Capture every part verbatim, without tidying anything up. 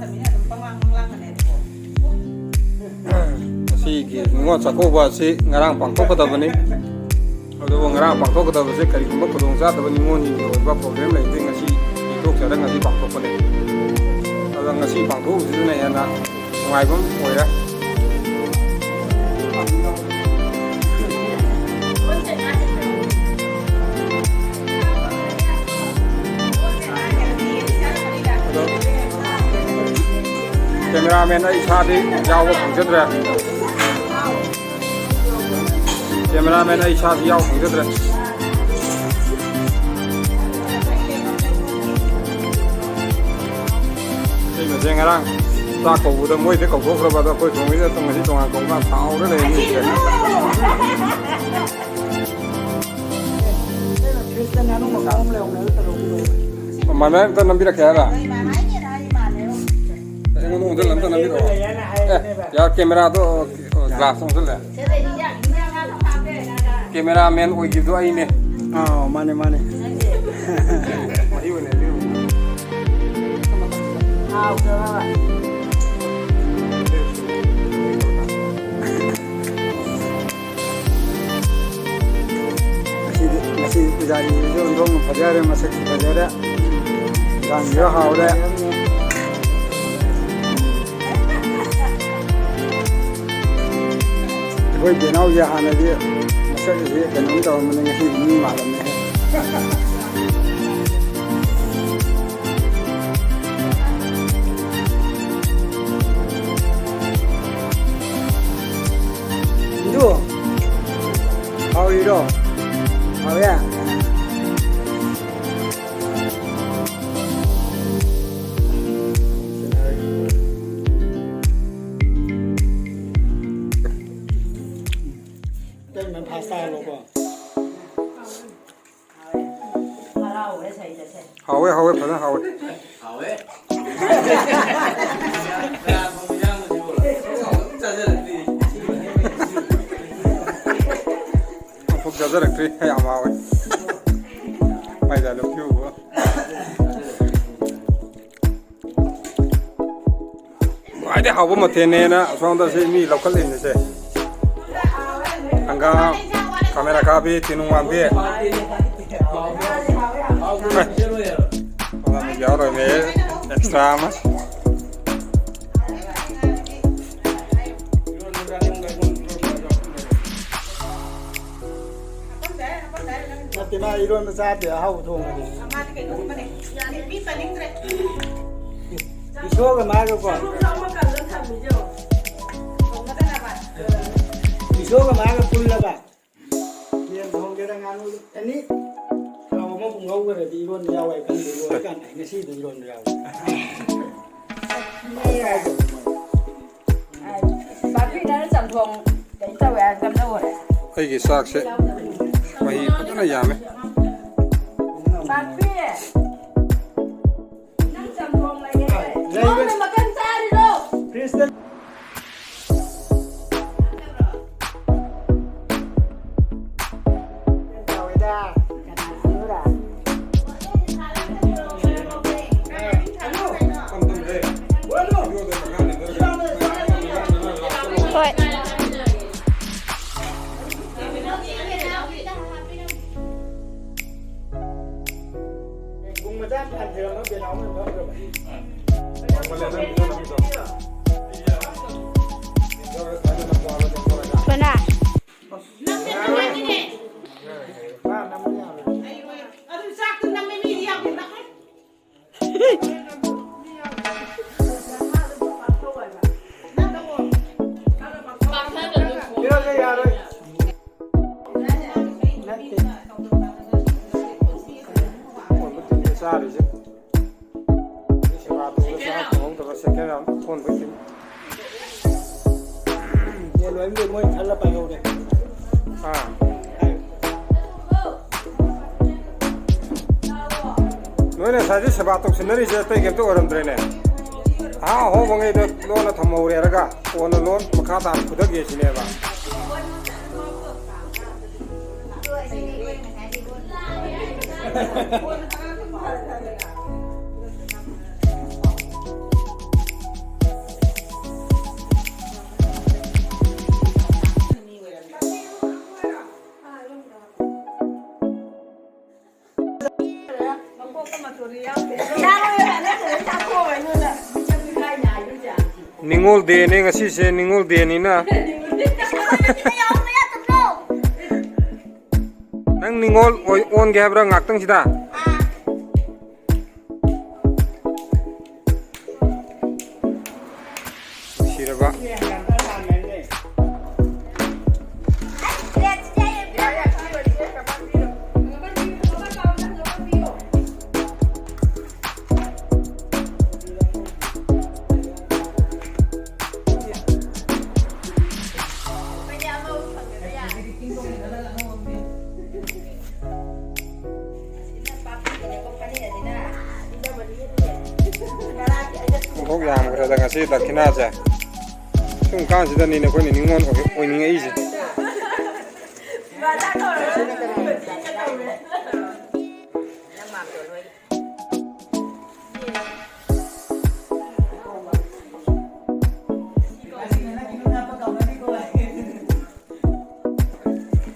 ꯃꯤꯅ ꯑꯗꯨꯝ ꯄꯪꯂꯥꯡ ꯄꯪꯂꯥꯡꯒꯅꯦꯕꯀꯣ꯫ ꯑꯁꯤꯒꯤ ꯅꯤꯉꯣꯜ ꯆꯥꯛꯀꯧꯕ ꯑꯁꯤ ꯉꯔꯥꯡ ꯄꯥꯡꯊꯣꯛꯀꯗꯕꯅꯤ꯫ ꯑꯗꯨꯕꯨ ꯉꯔꯥꯡ ꯄꯥꯡꯊꯣꯛꯀꯗꯕꯁꯦ ꯀꯔꯤꯒꯨꯝꯕ ꯈꯨꯗꯣꯡꯆꯥꯗꯕ ꯅꯤꯉꯣꯜꯁꯤꯡꯒꯤ ꯑꯣꯏꯕ problem ꯂꯩꯕꯗꯒꯤ ꯉꯁꯤ ꯌꯩꯊꯣꯛꯆꯔꯒ ꯉꯁꯤ ꯄꯥꯡꯊꯣꯛꯄꯅꯤ꯫ ꯑꯗꯨꯅ ꯉꯁꯤ ꯄꯥꯡꯊꯣꯛꯎꯕꯁꯤꯅ ꯍꯦꯟꯅ ꯅꯨꯡꯉꯥꯏꯕ ꯑꯃ ꯑꯣꯏꯔꯦ꯫ ꯑꯗꯣ cameraman ꯑꯩ ꯏꯁꯥꯗꯤ ꯌꯥꯎꯕ ꯐꯪꯖꯗ꯭ꯔꯦ꯫ Cameraman ꯑꯩ ꯏꯁꯥꯗꯤ ꯌꯥꯎ ꯐꯪꯖꯗ꯭ꯔꯦ꯫ ꯑꯩ ꯃꯁꯦ ꯉꯔꯥꯡ ꯆꯥꯛ ꯀꯧꯕꯗ ꯃꯣꯏꯗ ꯀꯧꯊꯣꯛꯈ꯭ꯔꯕ, ꯑꯗꯣ ꯑꯩꯈꯣꯏ ꯊꯣꯡꯉꯩꯗ ꯉꯁꯤ ꯇꯣꯉꯥꯟ ꯀꯧꯕ ꯁꯥꯎꯔ ꯂꯩꯔꯦ ꯃꯤ꯫ ꯃꯃꯥꯏ ꯑꯝꯇ ꯅꯝꯕꯤꯔꯛꯀꯦ ꯍꯥꯏꯔ? ꯑꯩꯉꯣꯟꯗ ꯑꯣꯟꯁꯤꯜꯂ ꯑꯝꯇ ꯅꯝꯕꯤꯔꯛꯑꯣ꯫ ꯑꯦ, ꯌꯥ, cameraꯗꯣ glass ꯑꯣꯟꯁꯤꯜꯂꯦ꯫ Cameraman ꯑꯣꯏꯈꯤꯕꯗꯣ ꯑꯩꯅꯦ꯫ ꯑꯥ, ꯃꯥꯅꯦ, ꯃꯥꯅꯦ꯫ ꯃꯍꯤ ꯑꯣꯏꯅ ꯍꯦꯛꯄꯤꯔꯣ꯫ ꯉꯁꯤꯗꯤ, ꯉꯁꯤꯗꯤ ꯄꯨꯖꯥꯔꯤꯁꯤꯁꯨ ꯑꯣꯟꯊꯣꯛꯅ ꯐꯖꯔꯦ, ꯃꯁꯛꯁꯨ ꯐꯖꯔꯦ, ꯏꯟꯖꯥꯡꯁꯨ ꯍꯥꯎꯔꯦ꯫ ꯑꯩꯈꯣꯏ ꯕꯦꯅꯥꯎꯁꯦ ꯍꯥꯟꯅꯗꯤ ꯃꯁꯛ ꯑꯁꯤ ꯀꯩꯅꯣꯝ ꯇꯧꯔꯝꯕꯅꯤ, ꯉꯁꯤꯗꯤ ꯃꯤ ꯃꯥꯜꯂꯝꯃꯦ꯫ ꯏꯟꯗꯨ, ꯍꯥꯎꯔꯤꯔꯣ? ꯍꯥꯎꯔꯦ? ꯀꯩꯅꯣ ꯐꯥꯁ ꯇꯥꯍꯜꯂꯣꯀꯣ꯫ ꯍꯥꯎꯋꯦ, ꯍꯥꯎꯋꯦ, ꯐꯖꯅ ꯍꯥꯎꯋꯦ꯫ ꯍꯥꯎꯋꯦ꯫ ꯑꯃꯨꯛꯐꯥꯎ ꯆꯥꯖꯔꯛꯇ꯭ꯔꯤ, ꯌꯥꯝ ꯍꯥꯎꯋꯦ꯫ ꯃꯥꯏ dialogue ꯊꯤꯕꯕꯨ꯫ ꯑꯩꯗꯤ ꯍꯥꯎꯕ ꯃꯊꯦꯜꯅꯦꯅ ꯑꯁꯣꯝꯗ ꯁꯤ ꯃꯤ ꯂꯧꯈꯠꯂꯤꯅꯦꯁꯦ꯫ ꯍꯪꯒꯥꯝ, ꯈꯥꯃꯦꯟ ꯑꯈꯥꯕꯤ, ꯇꯤꯅꯨꯡ ꯃꯥꯟꯕꯤ꯫ ꯑꯦ, ꯌꯥꯎꯔꯣꯏꯅꯦ, extra ꯑꯃ꯫ ꯅꯠꯇꯦ, ꯃꯥ ꯏꯔꯣꯟꯕ ꯆꯥꯗꯦ, ꯑꯍꯥꯎꯕ ꯊꯣꯡꯉꯗꯤ꯫ ꯃꯥꯗꯤ ꯀꯩꯅꯣꯒꯨꯝꯕꯅꯦ꯫ ꯃꯤ ꯆꯥꯅꯤꯡꯗ꯭ꯔꯦ꯫ ꯏꯁꯣꯔꯒ ꯃꯥꯒꯀꯣ꯫ ꯏꯁꯣꯔꯒ ꯃꯥꯒ ꯄꯨꯜꯂꯕ꯫ ꯌꯦꯟ ꯊꯣꯡꯒꯦꯔꯥ, ꯉꯥꯅꯨ, ꯑꯦꯅꯤ꯫ ꯊꯥꯎ ꯑꯃꯕꯨ ꯉꯧꯈ꯭ꯔꯗꯤ ꯏꯔꯣꯟꯕ ꯌꯥꯎꯋꯦ ꯈꯪꯗꯦ, ꯂꯣꯏꯔꯀꯥꯟꯗ ꯑꯩ ꯉꯁꯤꯗꯤ ꯏꯔꯣꯟꯕ ꯌꯥꯎꯋꯦ꯫ ꯄꯥꯛꯄꯤꯅ ꯆꯝꯊꯣꯡ ꯀꯩꯅꯣ ꯇꯧꯋꯦ ꯍꯥꯏꯕ ꯀꯝꯗꯧꯔꯦ? ꯑꯩꯒꯤ ꯆꯥꯛꯁꯦ ꯃꯍꯤ ꯐꯖꯅ ꯌꯥꯝꯃꯦ꯫ ꯄꯥꯛꯄꯤ! ꯅꯪ ꯆꯝꯊꯣꯡ ꯂꯩꯌꯦ꯫ ꯂꯩꯔꯦ꯫ ꯅꯪꯅ ꯃꯀꯟ ꯆꯥꯔꯤꯔꯣ? ꯐ꯭ꯔꯤꯖꯇ ꯆꯥꯎꯋꯦꯗ꯫ ꯀꯅꯥ ꯈꯪꯕ꯭ꯔꯥ? ꯍꯣꯏ꯫ ꯄꯨꯡ ꯃꯆꯥ ꯐꯥꯟ ꯊꯤꯔꯝꯃ ꯕꯦꯅꯥꯎ ꯑꯃ ꯐꯝꯈ꯭ꯔꯕ꯫ ꯁꯣꯅꯥ꯫ ꯃꯥ ꯅꯝꯕ ꯌꯥꯔꯣꯏ꯫ ꯑꯗꯨ ꯆꯥꯛꯇꯨ ꯅꯝꯃꯦ ꯃꯤꯗꯤ ꯌꯥꯝ ꯅꯝꯃꯦ꯫ ꯄꯤꯔꯛꯑꯒꯦ ꯌꯥꯔꯣꯏ꯫ ꯅꯠꯇꯦ꯫ ꯑꯀꯣꯟꯕ ꯇꯤꯝꯅ ꯆꯥꯔꯤꯁꯦ꯫ ꯁꯦꯕꯥ ꯇꯧꯕ ꯆꯥꯛ ꯐꯪꯍꯧꯗꯕ second round ꯑꯀꯣꯟꯕ ꯇꯤꯝ꯫ ꯌꯦꯟ ꯂꯣꯏꯕꯗꯤ ꯃꯣꯏ ꯈꯜꯂ ꯄꯥꯏꯍꯧꯔꯦ꯫ ꯑꯥ꯫ ꯅꯣꯏꯅ ꯉꯁꯥꯏꯗꯩ ꯁꯦꯕꯥ ꯇꯧꯁꯤꯟꯅꯔꯤꯁꯦ ꯑꯇꯩ ꯀꯩꯝꯇ ꯑꯣꯏꯔꯝꯗ꯭ꯔꯦꯅꯦ꯫ ꯑꯍꯥ ꯑꯍꯣꯕꯉꯩꯗ ꯂꯣꯟꯅ ꯊꯝꯍꯧꯔꯦ ꯍꯥꯏꯔꯒ ꯀꯣꯟꯅ ꯂꯣꯟ ꯃꯈꯥ ꯇꯥꯅ ꯐꯨꯊꯒꯦ ꯁꯤꯅꯦꯕ꯫ ꯅꯤꯉꯣꯜ ꯗꯦꯅꯦ ꯉꯁꯤꯁꯦ, ꯅꯤꯉꯣꯜ ꯗꯦꯅꯤꯅ꯫ ꯅꯪ ꯅꯤꯉꯣꯜ ꯑꯣꯏ-, ꯑꯣꯟꯒꯦ ꯍꯥꯏꯕ꯭ꯔꯥ ꯉꯥꯛꯇꯪꯁꯤꯗ? ꯁꯤꯔꯕ꯫ ꯑꯣꯟꯊꯣꯛ ꯌꯥꯝꯈ꯭ꯔꯦꯗ ꯉꯁꯤ ꯗꯈꯤꯅꯥꯁꯦ꯫ ꯁꯨꯝ ꯀꯥꯟꯁꯤꯗꯅꯤꯅꯦ ꯑꯩꯈꯣꯏꯅ ꯅꯤꯉꯣꯜ ꯑꯣꯏ-, ꯑꯣꯏꯅꯤꯡꯉꯛꯏꯁꯦ꯫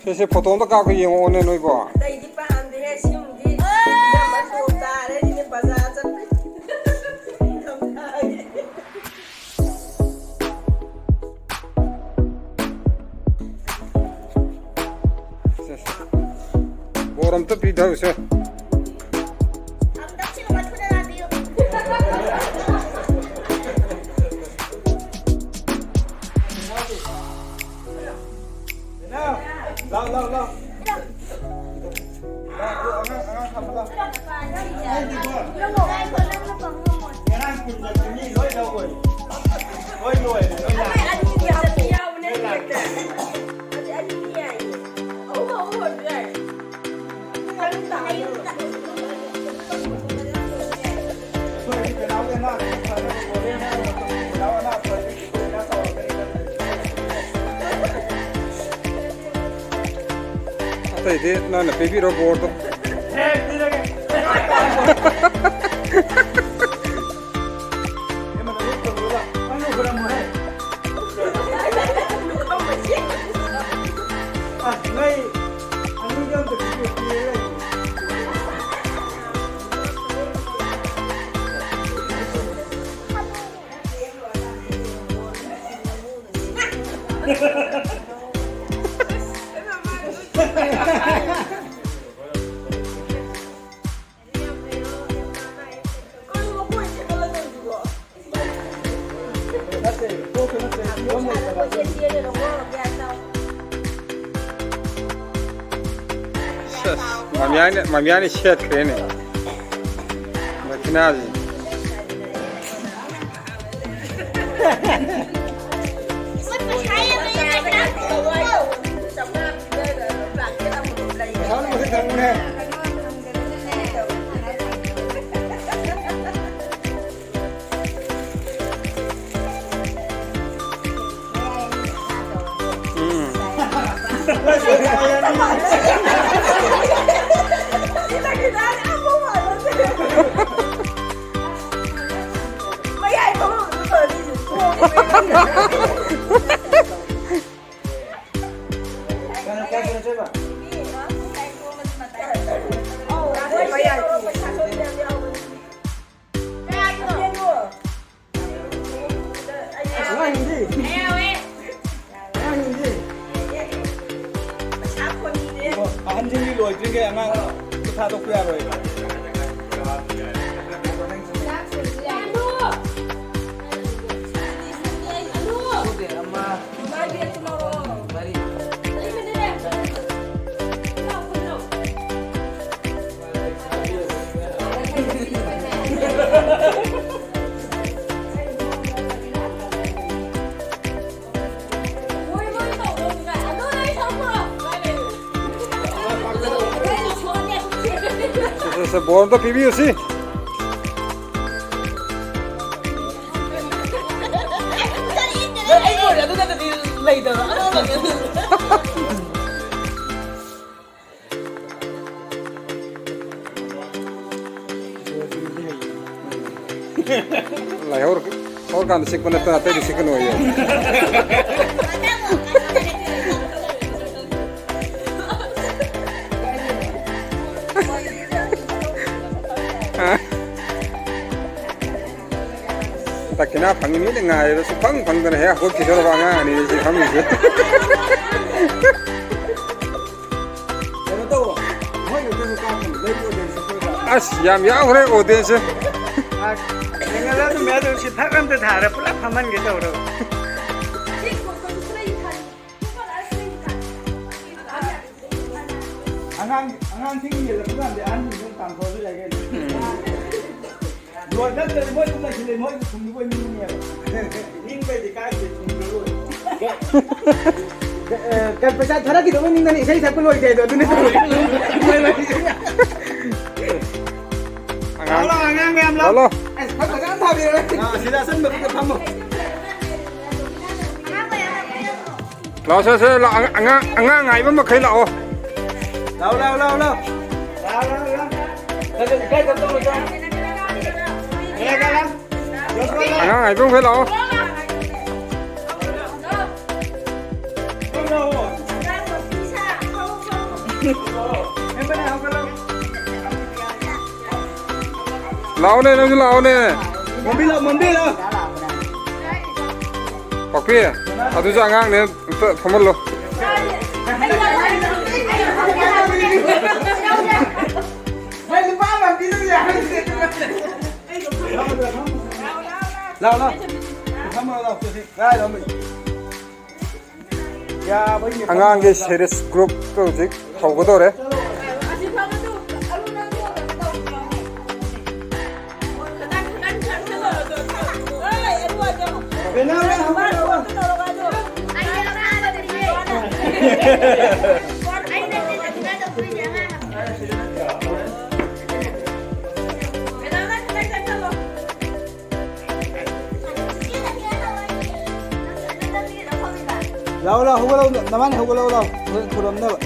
ꯁꯦ, ꯁꯦ, ꯐꯣꯇꯣ ꯑꯝꯇ ꯀꯥꯞꯀꯦ ꯌꯦꯡꯉꯛꯑꯣꯅꯦ ꯅꯣꯏꯕꯣ꯫ ꯑꯇꯩꯗꯤ ꯄꯥꯝꯗꯦꯍꯦ, ꯁꯤꯃꯗꯤ ꯏꯅꯝꯃ ꯇꯣꯞ ꯇꯥꯔꯦ, ꯁꯤꯗꯤ ꯕꯖꯥꯔ ꯆꯠꯄꯩ ꯅꯤꯡꯊꯝꯊꯥꯒꯤ꯫ ꯁꯦ, ꯁꯦ꯫ ꯕꯣꯔ ꯑꯝꯇ ꯄꯤꯊꯧꯁꯦ꯫ ꯑꯝꯇ ꯁꯤꯒꯨꯝꯕ ꯊꯨꯅ ꯂꯥꯛꯄꯤꯌꯨ꯫ ꯂꯥꯎ, ꯂꯥꯎ, ꯂꯥꯎ꯫ ꯂꯥꯎ, ꯑꯉꯥꯡ, ꯑꯉꯥꯡ ꯊꯝꯃꯣ, ꯂꯥꯎ꯫ ꯉꯔꯥꯡ ꯀꯨꯟꯗ ꯆꯅꯤ ꯂꯣꯏ ꯂꯧꯈ꯭ꯔꯦ꯫ ꯂꯣꯏ ꯂꯣꯏꯔꯦ, ꯂꯣꯏ ꯂꯥꯛꯑꯦ꯫ ꯑꯅꯤꯗꯤ ꯍꯥꯞꯄ ꯌꯥꯎꯕꯅꯦ, ꯂꯣꯏ ꯂꯥꯛꯑꯦ꯫ ꯍꯦꯛꯇ꯫ ꯑꯗꯨꯗꯤ ꯑꯅꯤꯗꯤ ꯌꯥꯏꯌꯦ꯫ ꯑꯍꯨꯝ ꯑꯍꯨꯝ ꯑꯣꯏꯔꯁꯨ ꯌꯥꯏ꯫ ꯑꯇꯩꯗꯤ ꯅꯪꯅ ꯄꯤꯕꯤꯔꯣ ꯕꯣꯔꯗꯣ꯫ ꯁꯦꯁ, ꯃꯃꯤꯌꯥꯅ, ꯃꯃꯤꯌꯥꯅ ꯁꯦꯠꯈ꯭ꯔꯦꯅꯦ ꯗꯈꯤꯅꯥꯁꯤ꯫ ꯎꯝ꯫ ꯑꯉꯥꯡꯁꯤꯡꯗꯤ꯫ ꯑꯉꯥꯡꯁꯤꯡꯗꯤ꯫ ꯑꯣ, ꯑꯍꯟꯁꯤꯡꯗꯤ ꯂꯣꯏꯗ꯭ꯔꯤꯈꯩ ꯑꯉꯥꯡ ꯊꯥꯗꯣꯛꯄ ꯌꯥꯔꯣꯏꯕ꯫ ꯁꯦ, ꯁꯦ, ꯁꯦ, ꯕꯣꯔ ꯑꯝꯇ ꯄꯤꯕꯤꯌꯨ ꯁꯤ꯫ ꯑꯩ ꯂꯣꯏꯔꯦ, ꯑꯗꯨ ꯅꯠꯇꯗꯤ ꯂꯩꯗꯕ꯫ ꯂꯥꯏꯍꯧꯔ-, ꯍꯧꯔꯀꯥꯟꯗ ꯆꯤꯛꯄ ꯅꯠꯇꯅ ꯑꯇꯩꯗꯤ ꯆꯤꯛꯀꯅꯨ ꯍꯥꯏꯌꯦ꯫ ꯍꯟꯗꯛꯀꯤ ꯉꯥ ꯐꯪꯉꯤ ꯃꯤꯅ ꯉꯥꯏꯔꯦ, ꯁꯨꯐꯪ ꯐꯪꯗꯅ ꯍꯦꯛ ꯍꯧꯒꯠꯈꯤꯗꯧꯔꯕ ꯑꯉꯥꯡ ꯑꯅꯤꯅꯤ ꯁꯤ ꯐꯝꯃꯤꯁꯦ꯫ ꯀꯩꯅꯣ ꯇꯧꯋꯣ, ꯃꯣꯏ ꯈꯛꯇꯁꯨ ꯀꯥꯞꯄꯅꯤ, ꯂꯩ ꯑꯣꯗꯦꯟꯁ ꯑꯩꯈꯣꯏ ꯀꯥꯞꯄꯅꯤ꯫ ꯑꯁ, ꯌꯥꯝ ꯌꯥꯎꯈ꯭ꯔꯦ ꯑꯣꯗꯦꯟꯁꯁꯦ꯫ ꯌꯦꯡꯍꯜꯂꯣ ꯑꯗꯨꯝ, ꯑꯗꯨꯝ ꯁꯤ ꯊꯛ ꯑꯝꯇ ꯊꯥꯔ ꯄꯨꯂꯞ ꯐꯝꯍꯟꯒꯦ ꯇꯧꯔꯕ꯫ ꯑꯉꯥꯡ, ꯑꯉꯥꯡꯁꯤꯡ ꯌꯦꯜꯂꯛꯄ ꯀꯥꯟꯗ ꯑꯍꯟꯁꯤꯡꯁꯨ ꯇꯥꯟꯊꯣꯛꯑꯁꯨ ꯌꯥꯏ ꯀꯩꯅꯣ꯫ ꯎꯝ꯫ ꯂꯣꯏ ꯅꯠꯇ꯭ꯔꯗꯤ ꯃꯣꯏ ꯑꯗꯨꯝ ꯂꯩꯁꯤꯜꯂꯦ, ꯃꯣꯏ ꯊꯨꯝꯗꯨꯕꯨ ꯅꯤꯡꯉꯦꯕ꯫ ꯅꯤꯡꯕꯩꯗꯤ ꯀꯥꯏꯗꯦ, ꯊꯨꯝꯗ ꯂꯣꯏ꯫ ꯑꯦ, ꯄꯩꯁꯥ ꯊꯥꯔꯛꯈꯤꯗꯧꯕ ꯅꯤꯡꯗꯅ ꯏꯁꯩ ꯁꯛꯄ ꯂꯣꯏꯗꯦ ꯍꯥꯏꯗꯣ, ꯑꯗꯨꯅꯦ ꯇꯧꯔꯤꯁꯦ꯫ ꯑꯉꯥꯡ ꯂꯥꯛꯑꯣ, ꯂꯥꯛꯑꯣ, ꯑꯉꯥꯡ ꯃꯌꯥꯝ ꯂꯥꯛꯑꯣ꯫ ꯂꯥꯛꯑꯣ꯫ ꯑꯁ, ꯐꯛ ꯐꯖꯅ ꯊꯥꯕꯤꯔꯣ꯫ ꯑꯥ, ꯁꯤꯗ ꯑꯆꯟꯕꯗꯨꯗ ꯐꯝꯃꯣ꯫ ꯂꯥꯛꯑꯣ, ꯁꯦ, ꯁꯦ, ꯂꯥꯛꯑꯣ, ꯑꯉꯥꯡ, ꯑꯉꯥꯡ ꯉꯥꯏꯕ ꯃꯈꯩ ꯂꯥꯛꯑꯣ꯫ ꯂꯥꯛꯑꯣ, ꯂꯥꯛꯑꯣ, ꯂꯥꯛꯑꯣ, ꯂꯥꯛꯑꯣ꯫ ꯂꯥꯛꯑꯣ, ꯂꯥꯛꯑꯣ, ꯂꯥꯛꯑꯣ꯫ ꯂꯥꯛꯑꯣ, ꯂꯥꯛꯑꯣ, ꯂꯥꯛꯑꯣ꯫ ꯑꯉꯥꯡ ꯉꯥꯏꯕ ꯃꯈꯩ ꯂꯥꯛꯑꯣ꯫ ꯂꯥꯛꯑꯣꯅꯦ, ꯅꯪꯁꯨ ꯂꯥꯛꯑꯣꯅꯦ꯫ ꯃꯣꯝꯕꯤ ꯂꯥꯛꯑꯣ, ꯃꯣꯝꯕꯤ ꯂꯥꯛꯑꯣ꯫ ꯄꯥꯛꯄꯤ, ꯑꯗꯨꯁꯨ ꯑꯉꯥꯡꯅꯦ, ꯑꯝꯇ ꯐꯝꯍꯜꯂꯣ꯫ ꯃꯣꯏ ꯂꯨꯄꯥ ꯑꯃ ꯄꯤꯔꯁꯨ ꯌꯥꯔꯣꯏ꯫ ꯂꯥꯛꯑꯣ, ꯂꯥꯛꯑꯣ꯫ ꯐꯝꯃꯣ, ꯂꯥꯛꯑꯣ꯫ ꯀꯗꯥꯏꯗ ꯐꯝꯃꯤ? ꯌꯥꯕꯩꯅꯦ꯫ ꯑꯉꯥꯡꯒꯤ ꯁꯦꯔꯤꯁ ꯒ꯭ꯔꯨꯞ ꯍꯧꯖꯤꯛ ꯍꯧꯒꯗꯧꯔꯦ꯫ ꯕꯦꯅꯥꯎ, ꯅꯪ ꯍꯧꯒꯠꯂꯣ꯫ ꯂꯥꯛꯑꯣ, ꯂꯥꯛꯑꯣ, ꯍꯧꯒꯠꯂꯛꯑꯣ, ꯅꯕꯥꯅꯤ ꯍꯧꯒꯠꯂꯛꯑꯣ, ꯂꯥꯛꯑꯣ, ꯍꯣꯔꯦꯟ ꯈꯨꯔꯝꯅꯕ꯫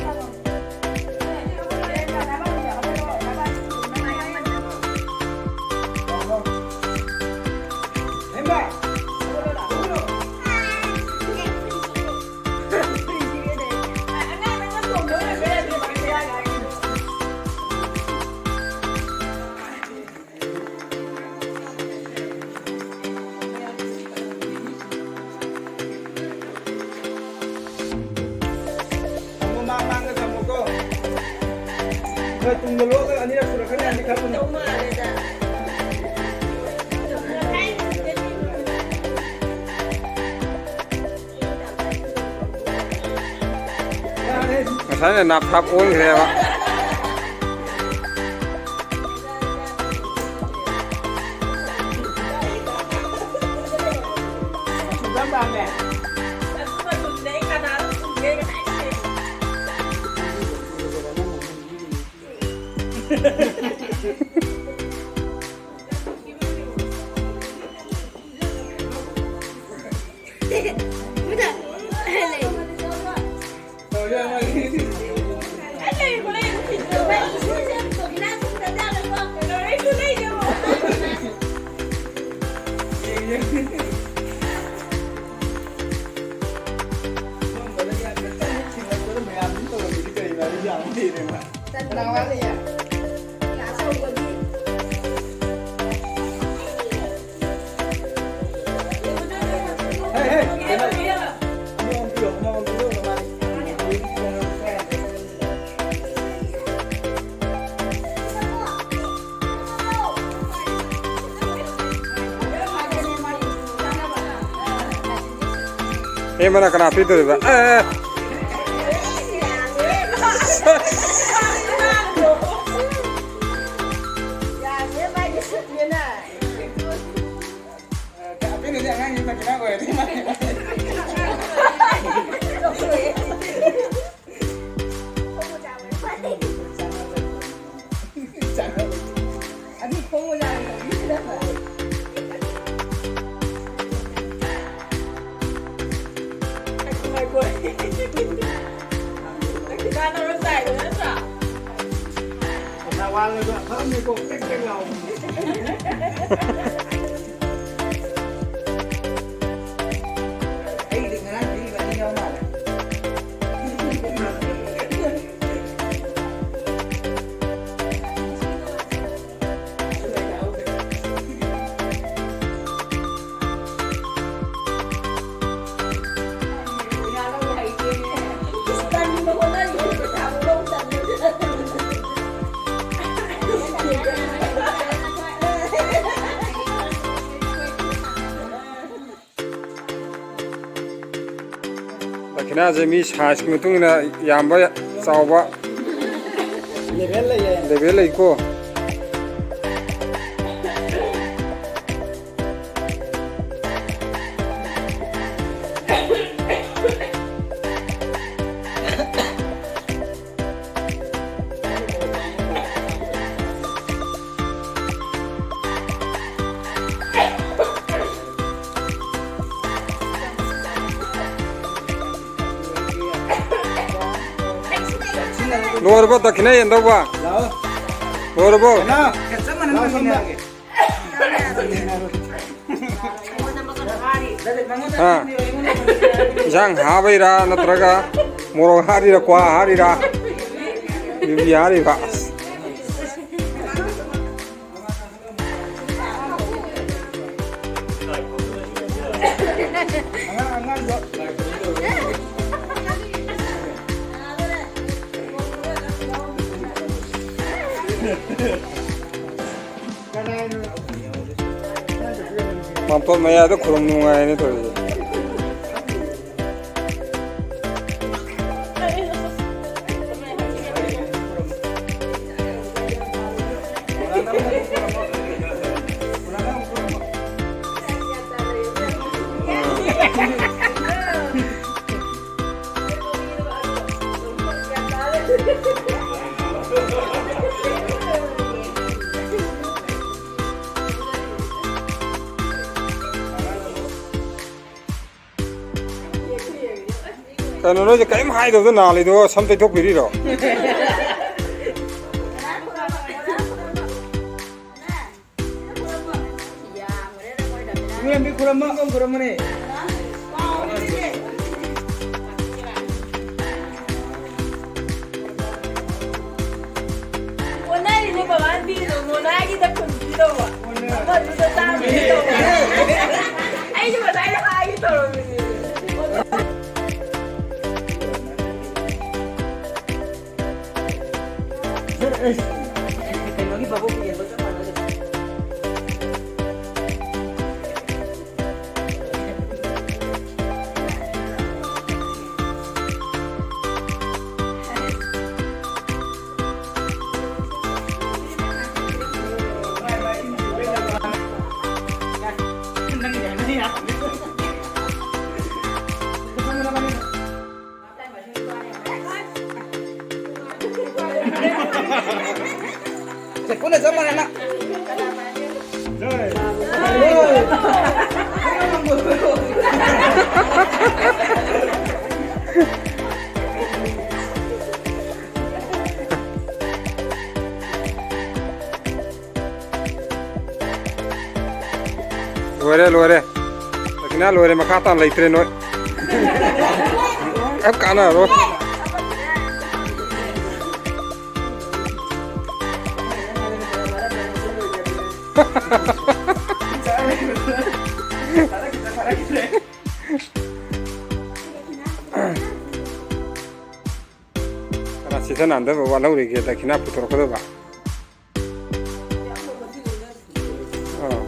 ꯇꯨꯡꯗ ꯂꯣꯛꯑꯒ ꯑꯅꯤꯔꯛ ꯁꯨꯔꯛꯀꯅꯤ, ꯑꯅꯤ ꯈꯔ ꯊꯨꯅ꯫ ꯉꯁꯥꯏꯅ ꯅꯥꯞꯊꯥꯞ ꯑꯣꯟꯈ꯭ꯔꯦꯕ꯫ ꯑꯦ, ꯃꯅꯥ ꯀꯅꯥ ꯄꯤꯗꯣꯔꯤꯕ? ꯑꯦ, ꯑꯦ꯫ ꯀꯩꯅꯣꯗꯤ ꯑꯉꯥꯡꯒꯤ ꯃꯆꯤꯟ ꯃꯅꯥꯎ ꯑꯣꯏꯔꯗꯤ ꯃꯥꯅꯦ꯫ ꯑꯗꯨ ꯈꯣꯡ ꯃꯣꯖꯥ ꯑꯣꯏꯅ ꯇꯧꯕꯤꯒꯗꯕ꯫ ꯉꯥꯏꯈꯣ, ꯉꯥꯏꯈꯣ꯫ ꯅꯪ ꯈꯤꯇꯪ ꯅꯔꯣꯟ ꯆꯥꯏꯗꯣ ꯅꯠꯇ꯭ꯔꯥ? ꯅꯋꯥꯂꯣꯏꯗꯣ ꯐꯝꯃꯤꯀꯣ, ꯀ꯭ꯔꯦꯛ ꯀ꯭ꯔꯦꯛ ꯂꯥꯎꯕ꯫ ꯑꯩꯒꯤꯗꯤ ꯉꯔꯥꯡ ꯄꯤꯔꯤꯕ ꯑꯅꯤ ꯌꯥꯎ ꯃꯥꯜꯂꯦ꯫ ꯗꯈꯤꯅꯥꯁꯦ ꯃꯤ ꯁꯥꯏꯖꯀꯤ ꯃꯇꯨꯡ ꯏꯟꯅ ꯌꯥꯝꯕ ꯆꯥꯎꯕ ꯂꯦꯚꯦꯜ ꯂꯩꯌꯦ꯫ ꯂꯦꯚꯦꯜ ꯂꯩꯀꯣ꯫ ꯂꯣꯏꯔꯕꯣ ꯗꯈꯤꯅꯥ ꯌꯦꯟꯗꯧꯕ? ꯂꯥꯛꯑꯣ꯫ ꯂꯣꯏꯔꯕꯣ? ꯀꯅꯥ? ꯂꯥꯛꯑꯣ, ꯁꯣꯝꯗ꯫ ꯍꯥ? ꯏꯟꯁꯥꯡ ꯍꯥꯕꯩꯔꯥ ꯅꯠꯇ꯭ꯔꯒ ꯃꯣꯔꯣꯛ ꯍꯥꯔꯤꯔꯥ, ꯀ꯭ꯋꯥ ꯍꯥꯔꯤꯔꯥ, ꯌꯨꯕꯤ ꯍꯥꯔꯤꯕ? ꯃꯥꯝꯇꯣꯞ ꯃꯌꯥꯗ ꯈꯨꯔꯨꯝ ꯅꯨꯡꯉꯥꯏꯅ ꯇꯧꯔꯤꯁꯦ꯫ ꯀꯩꯅꯣ, ꯅꯣꯏꯁꯦ ꯀꯔꯤꯝ ꯍꯥꯏꯗꯕꯗ ꯅꯥꯜꯂꯤꯗꯣ, ꯁꯝ ꯇꯩꯊꯣꯛꯄꯤꯔꯤꯔꯣ? ꯏꯃꯣꯏ, ꯈꯨꯔꯨꯝꯃꯣ, ꯈꯨꯔꯨꯝꯃꯣꯅꯦ꯫ ꯑꯣꯟꯅꯔꯤꯅꯦ ꯕꯕꯥꯅ ꯄꯤꯔꯤꯗꯣ, ꯃꯣꯅꯥꯒꯤꯗ ꯀꯨꯟ ꯄꯤꯗꯧꯕ꯫ ꯑꯃꯗꯨꯗ ꯆꯥꯝꯃ ꯄꯤꯗꯧꯕ꯫ ꯑꯩꯁꯨ ꯉꯁꯥꯏꯗ ꯍꯥꯏꯒꯦ ꯇꯧꯔꯝꯃꯤꯅꯦ꯫ ꯀꯩꯅꯣꯒꯤ ꯚꯥꯕꯣꯛꯀꯤ ꯌꯦꯟꯗꯣ ꯆꯞ ꯃꯥꯟꯅꯗꯦ꯫ ꯄꯨꯟꯅ ꯆꯞ ꯃꯥꯟꯅꯅ꯫ ꯂꯣꯏꯔꯦ, ꯂꯣꯏꯔꯦ꯫ ꯗꯈꯤꯅꯥ ꯂꯣꯏꯔꯦ, ꯃꯈꯥ ꯇꯥꯅ ꯂꯩꯇ꯭ꯔꯦ ꯅꯣꯏ꯫ ꯀꯩꯝ ꯀꯥꯟꯅꯔꯣꯏ꯫ ꯀꯅꯥ ꯁꯤꯊ ꯅꯥꯟꯗꯕ ꯋꯥꯠꯍꯧꯔꯤꯒꯦ ꯗꯈꯤꯅꯥ ꯄꯨꯊꯣꯔꯛꯀꯗꯕ? ꯑꯥ꯫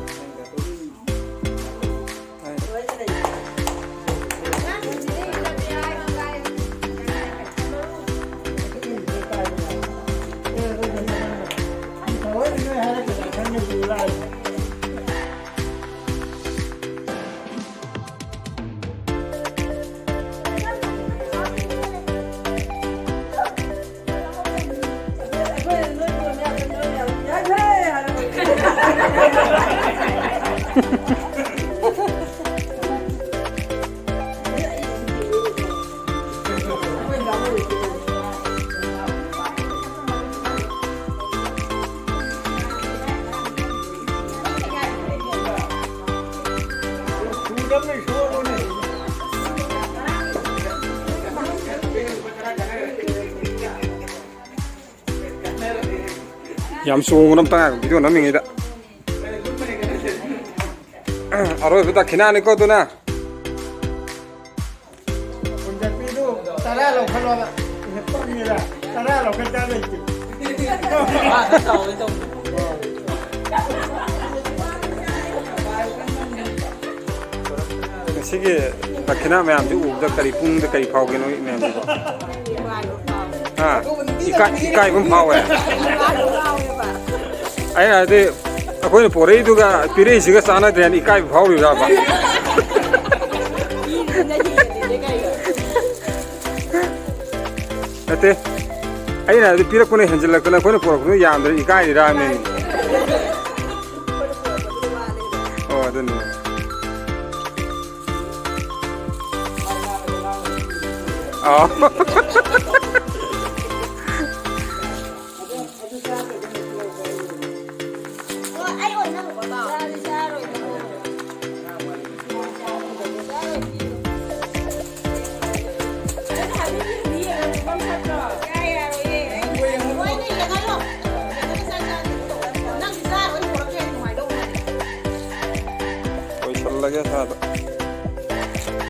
ꯌꯥꯝ ꯆꯣꯡꯕꯅ ꯑꯝꯇ ꯉꯥꯏꯈꯣ, ꯚꯤꯗꯤꯑꯣ ꯅꯝꯃꯤꯉꯩꯗ꯫ ꯑꯔꯣꯏꯕ ꯗꯈꯤꯅꯥꯅꯤꯀꯣ ꯑꯗꯨꯅ꯫ ꯀꯨꯟꯖꯠꯄꯤꯗꯨ ꯇꯔꯥ ꯂꯧꯈꯠꯂꯣꯕ꯫ ꯄꯪꯉꯤꯗ꯫ ꯇꯔꯥ ꯂꯧꯈꯠ ꯆꯥ ꯂꯩꯇꯦ꯫ ꯉꯁꯤꯒꯤ ꯗꯈꯤꯅꯥ ꯃꯌꯥꯝꯁꯤ ꯎꯕꯗ ꯀꯔꯤ, ꯄꯨꯛꯅꯤꯡꯗ ꯀꯔꯤ ꯐꯥꯎꯒꯦ ꯅꯣꯏ ꯃꯌꯥꯝꯁꯤꯕꯣ? ꯍꯥ? ꯏꯀꯥꯏ-, ꯏꯀꯥꯏꯕ ꯑꯃ ꯐꯥꯎꯋꯦ꯫ ꯑꯩꯅ ꯍꯥꯏꯗꯤ, ꯑꯩꯈꯣꯏꯅ ꯄꯣꯔꯛꯏꯗꯨꯒ ꯄꯤꯔꯛꯏꯁꯤꯒ ꯆꯥꯟꯅꯗ꯭ꯔꯦꯅ ꯏꯀꯥꯏꯕ ꯐꯥꯎꯔꯤꯕ꯭ꯔꯕ? ꯅꯠꯇꯦ꯫ ꯑꯩꯅ ꯍꯥꯏꯕꯗꯤ ꯄꯤꯔꯛꯄꯅ ꯍꯦꯟꯖꯤꯜꯂꯛꯇꯅ ꯑꯩꯈꯣꯏꯅ ꯄꯨꯔꯛꯄꯗꯨ ꯌꯥꯝꯗ꯭ꯔꯦ, ꯏꯀꯥꯏꯔꯤꯔꯥ ꯍꯥꯏꯕꯅꯤꯅꯦ꯫ ꯑꯣ, ꯑꯗꯨꯅꯤ꯫ ꯑꯥ꯫